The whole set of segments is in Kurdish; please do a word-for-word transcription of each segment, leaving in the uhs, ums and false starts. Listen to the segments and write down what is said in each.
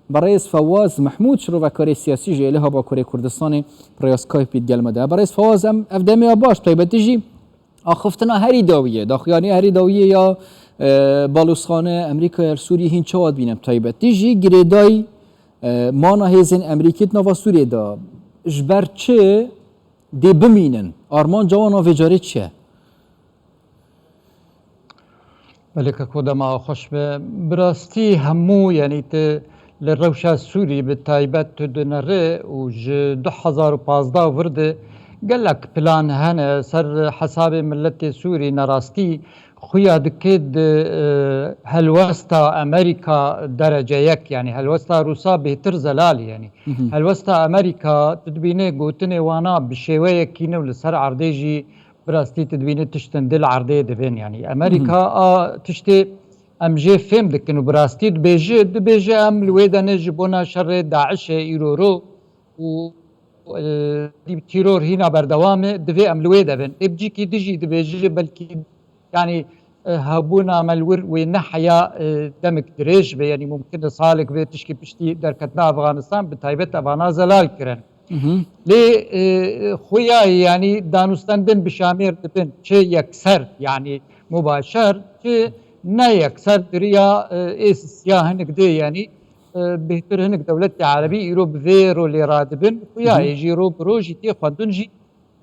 Berêz Fewaz Mehmûd, şirovekarê siyasî ji êliha Bakurê Kurdistanê, bi rêya Skypeî digel me de. Berêz Fewaz, em ev demê ya baş, taybetî jî axiftina herî dawiyê, daxuyaniya herî dawiyê ya, e, balozxane Amerîkaya li Sûriyê hîn çawa dibîne, bi taybetî jî girêdayî, e, mana hêzên Amerîkî di nava Sûriyê de. Ji ber çi dê bimînin? Armanca wan a vê carê çi ye? Belê keko, dema xweş be. Bi rastî hemû, yanî tu li rewşa Sûrî bi taybet tu dinere û ji du hezar û pazdeh vir de gelek plan hene ser hesabê miletê Sûrî, nerastî xuya dike di, e, helwesta Amerîka derece yek, yanî helwesta Rûsa bêhtir zelal, yanî. Hı hı. Helwesta Amerîka, tu dibînî gotinê wana bi şêweyekî nû li ser erdê jî bi rastî tu dibînî tiştin dil erdê dibin. Yanî Amerîka a tiştê em jê fêm dikin û bi rastî dibêje, dibêje em li wê de ne ji bona şerê DAIŞê îro ro û, e, tîror hîna berdewam e, divê em li wê de bin. Ê bicîkî dijî dibêje, belkî, yanî, e, hebûna me li wir wê ne heya, e, demek dirêj be, yanî mumkin e salek be tişkî piştî derketina Afganistan, bi taybet evana zelal kirin. Hı hı. Lê, e, xuya, yanî danûstendin bi şamêr dibin, çi yekser, yanî mubaşer, çi ne yekser, di riya, e, êsisiya hinek dê, yanî, e, bêhtir hinek dewletê erebî îro bi vê rolê radibin. Xuya, hı hı, ê jî ro bi rojî tê xwendin jî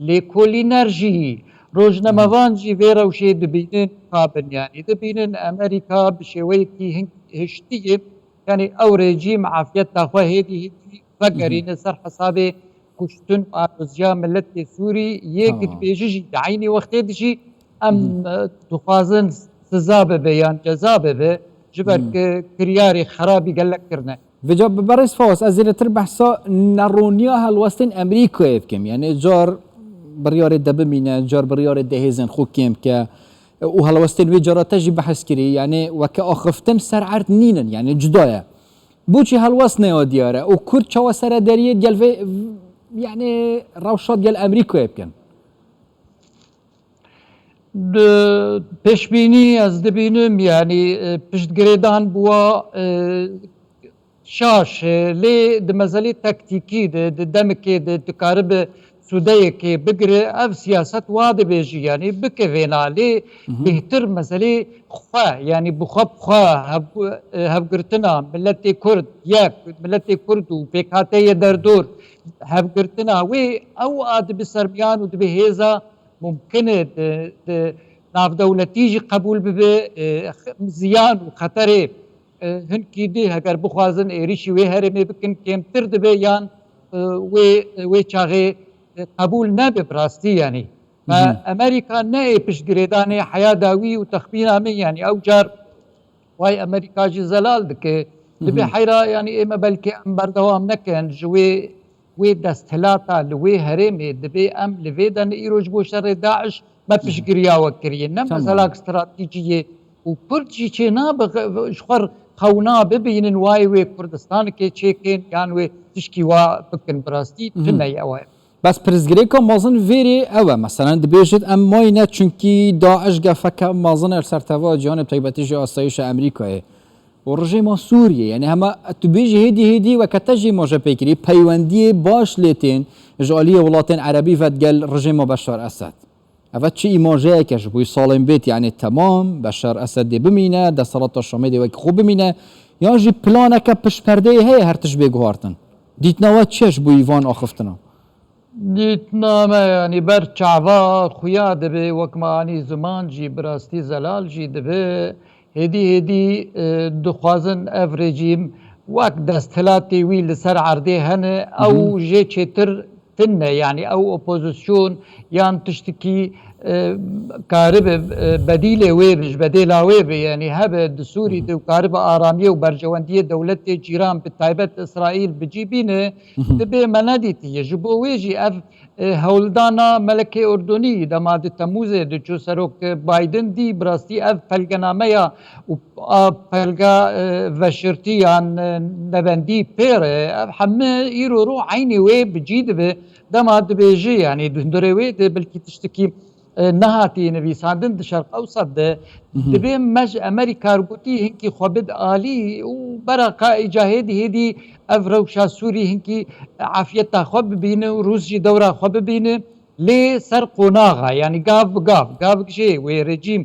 lêkolîner jî, rojnamevan jî vê rewşê dibînin, kabin, yanî dibînin Amerîka bi şêweyekî hin-, hiştî ye. Yanî ew rejîm afiyeta xwe hêdî hêdî vegerîne ser hesabê kuştin û aloziya miletê Sûrî yê, tamam, ku dibêje jî di eynî wextê de jî em, e, dixwazin siza bibe yan ceza bibe, ji ber, hmm, ku kiryarê xerabî gelek kirine. Vêca bi berêz Fawaz, ez zêdetir behsa neroniya helwestên Amerîkayê bikim. Yanî car biryarê de bimîne, car biryarê de hêzên xwe kêm bike û helwestên wê cara te jî behs kirî. Yanî weke axiftin ser erd nînin. Yanî cuda ye. Boçî helwest neya diyar e û Kurd çawa sere deriyê digel vê, yanî rewşa digel Amerîkayê bikin? Di pêşbînî ez dibînim, yanî, e, piştgirêdan bi wa, e, şaş e, lê di mezelê taktîkî de, di demekê de dikaribe sûdeyekê bigire, ev siyaset wa dibêjî, yanî bike vêna, lê, hı hı, bêhtir mezelê xwe, yanî bi xwe bi xwe hev-, e, hevgirtina miletê Kurd yek, miletê Kurd û pêkhateyê derdor, hevgirtina wê, ew a dibe sermiyan û dibe hêza mumkin e di, di navdewletî jî qebûl bibe, e, ziyan û xeterê, e, hinkî dî heger bixwazin êrîşî wê herêmê bikin kêmtir dibe yan, e, wê, wê çaxê, e, qebûl nebe bi rastî yanî. Hı hı. Me Amerîka ne ê piştgirêdanê heya dawî û texmîna min yanî ew car Vay Amerîka jî zelal dike. Dibê, mhm, heyra, yanî ê me belkî em berdewam nekin ji wê, wê desthilata li wê herêmê dibê em li vê de ne îro ji bo şerê DAIŞ me, mhm, piştgiriya we kiriye. Ne, tamam, meselak stratejî ye û Kurd jî çê nabe xwe-, ji xwe xewna bibînin wayê wê Kurdistanekê çêkin yan wê tişkî wa bikin bi rastî, mhm, tune ye ew e. Bes pirsgirêka mezin vêrê ew e, meselen dibêjit em mayî ne, çunkî DAIŞ gefeke mezin e li ser teva cîhanê, bi taybetî jî asayîşa Amerîkayê û rejîma Sûriyê. Yanî hema tu bêjî hêdî hêdî weke te jî îmaje pê kirî, peywendiyê baş lê tên ji aliyê welatên erebî ve digel rejîma Beşar Esed. Eve çi îmajeyek e ji bo wî salên bêt, yanî temam Beşar Esed dê bimîne, desthilata Şamê dê wekî xwe bimîne, yan jî planeke piştperdeyê heye her tişt bê guhartin? Dîtina we çi ye ji bo wî van axiftina? Dîtina me, yanî ber çava xuya dibe, wek me anî ziman jî bi rastî zelal jî dibe. Hêdî hêdî, e, dixwazin ev rejîm wek desthilatê wî li ser erdê hene, ew, mhm, jê çêtir tune, yanî ew opozîsyon yan tiştikî, e, karibe, e, bedîlê wê be, ji bedêla wê be, yanî hebe di Sûrî, mhm, de û karibe aramiyê û berjewendiyê dewletê cîran, bi taybet Îsraîl, bi cî bîne, mhm, dibe me nedîtiye. Ji bo wê jî ev, e, hewldana Melekê Urdunî dema di Temûzê diçû serok Biden dî, bi rastî ev pelgenameya û a pelga, e, veşirtî yan, e, nebendî pêr e. Ev heme îro ro eynî wê bi cî dibe. Dema dibêje, yanî di hundirê wê de belkî tiştekî e, nehatî nivîsandin di Şerq Ewsat de. Dibê me ji Amerîka re gotî hinkî xwe bid alî û bera ka îca hêdî hêdî ev rewşa Sûrî hinkî afiyeta xwe bibîne û Rûs jî dewra xwe bibîne. Lê ser qonaxa, yanî gav bi gav, gavik jê wê rejîm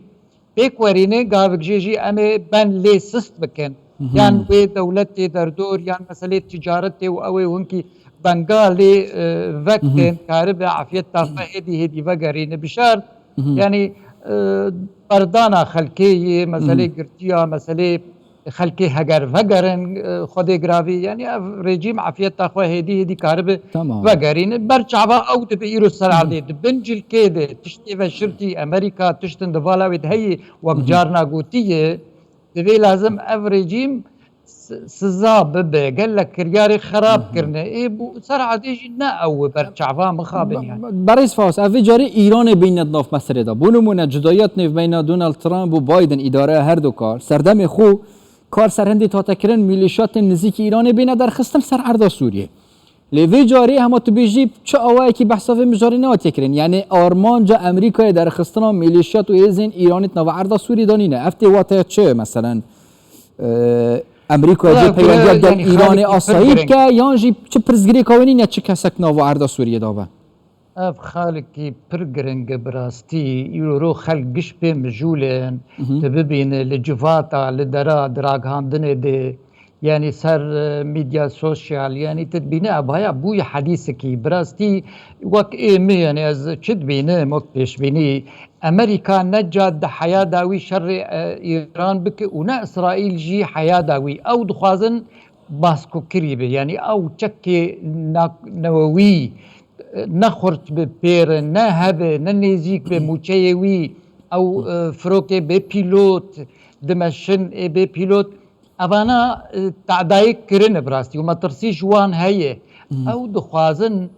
pêk werîne, gavik jê jî em ê ben lê sist bikin. Yan wê dewletê derdor, yan meselê ticaretê û ew ê hinkî bengalê, e, vek tên, karibe afiyeta xwe hêdî hêdî vegerîne bi şert. Yanî, e, berdana xelkê yê, meselê girtiya, meselê xelkê heger vegerin, e, Xwedê giravî, yanî ev rejîm afiyeta xwe hêdî hêdî karibe Tamam. vegerîne. Ber çava ew dibe îro ser erdê. Di bin cilkê de tiştê ve şirtî Amerîka tiştin di vala wê de heye, wek carna gotiye, divê lazim ev rejîm s-, siza bibe. Gelek kiryarê xerab kirine. Ê bû ser erdê jî ne ew ber çava mixabin yani. Berêz Fawaz, ev vê carê Îranê bîne di nav meselê de. Bo nimûne, cudayiyet nêvbeyna Donald Trump û Biden îdareya her du kar, serdemê xwe kar ser hindê tate kirin, mîlîşyatên nizîkî Îranê bîne derxistin ser erda Sûriyê. Lê vê carê hema tu bêjî çi awayekî behsa vê mijarê nehatiye kirin. Yani armanca Amerîkayê derxistina mîlîşyat û hêzên Îranê di nava erda Sûriyê de nîne. Ev tê wateya çi meselen? E, Amerîkayê Wala cê peywendiya gel yani Îranê xalekî pir asayî girîng. bike yan jî çi pirsgirêka wê nîne çi kesek nava erda Sûriyê de be? Ev xalekî pir giring e bi rastî. Îro ro xelk giş pê mijûl in. Tu bibîne li civata, li dera, di ragihandinê de, yanî ser, e, medya sosyal, yanî tu dibîne ev haya bûye hedîsekî. Bi rastî wek ê min, yanî ez çi dibînim wek pêşbînî, Amerîka ne ca di heya dawî şerê, e, Îran bike û ne Îsraîl jî heya dawî. Ew dixwazin baskokirî be. Yanî ew çekê na-, newewî, e, ne xurt be pêre, ne hebe, ne nêzîk be mûçeyê wî. Ew, e, firokê bê pîlot, dimeşin ê bê pîlot. Evana, e, tedayî kirine bi rastî û metirsî ji wan heye. Ew dixwazin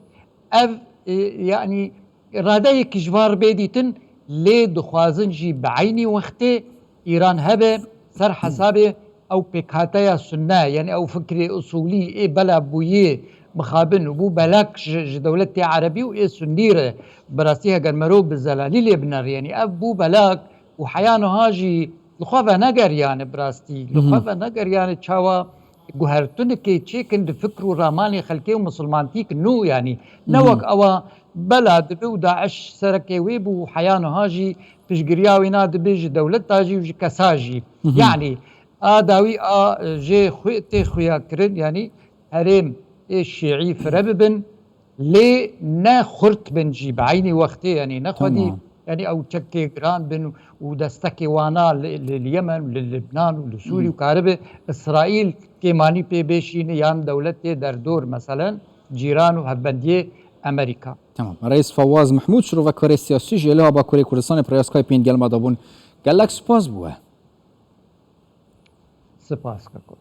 ev, e, yanî radeyekî ji van re bê dîtin, lê dixwazin jî bi eynî wextê Îran hebe ser hesabê ew pêkhateya Sunne, yanî ew fikrê usûlî ê bela bûyê mixabin û bû belak ji, ji dewletê Erebî û ê Sunnî re. Bi rastî heger merov bi zelalî lê binere, yanî ev bû belak û heya niha jî li xwe venegeriyane bi rastî. Li xwe venegeriyane çawa guhertinekê çêkin di fikr û ramanê xelkê û misilmantîk nû, yanî ne wek ewa bela dibe û DAIŞ serekê wê bû û heya niha jî piştgiriya wê na dibe ji dewleta jî û ji kesa jî. Yanî a dawî a jê xwe tê xuya kirin, yanî herêm ê şîî fire bibin, lê ne xurt bin jî bi eynî wextê, yanî ne xwedî, Tamam. yanî ew çekê giran bin û destekê wana li, li, li Yemen, li Libnan û li Sûrî û karibe Îsraîl kêmanî pê bêşîne yan dewletê derdor, meselen cîran û hevbendiyê Amerîka. Tamam. Reis Fawaz Mehmûd, şirove karê siyasî ji Êliha Bakurê Kurdistanê, Pryaskayê pêngelma de bûn. Gelek spas bû we. Spas, Keko.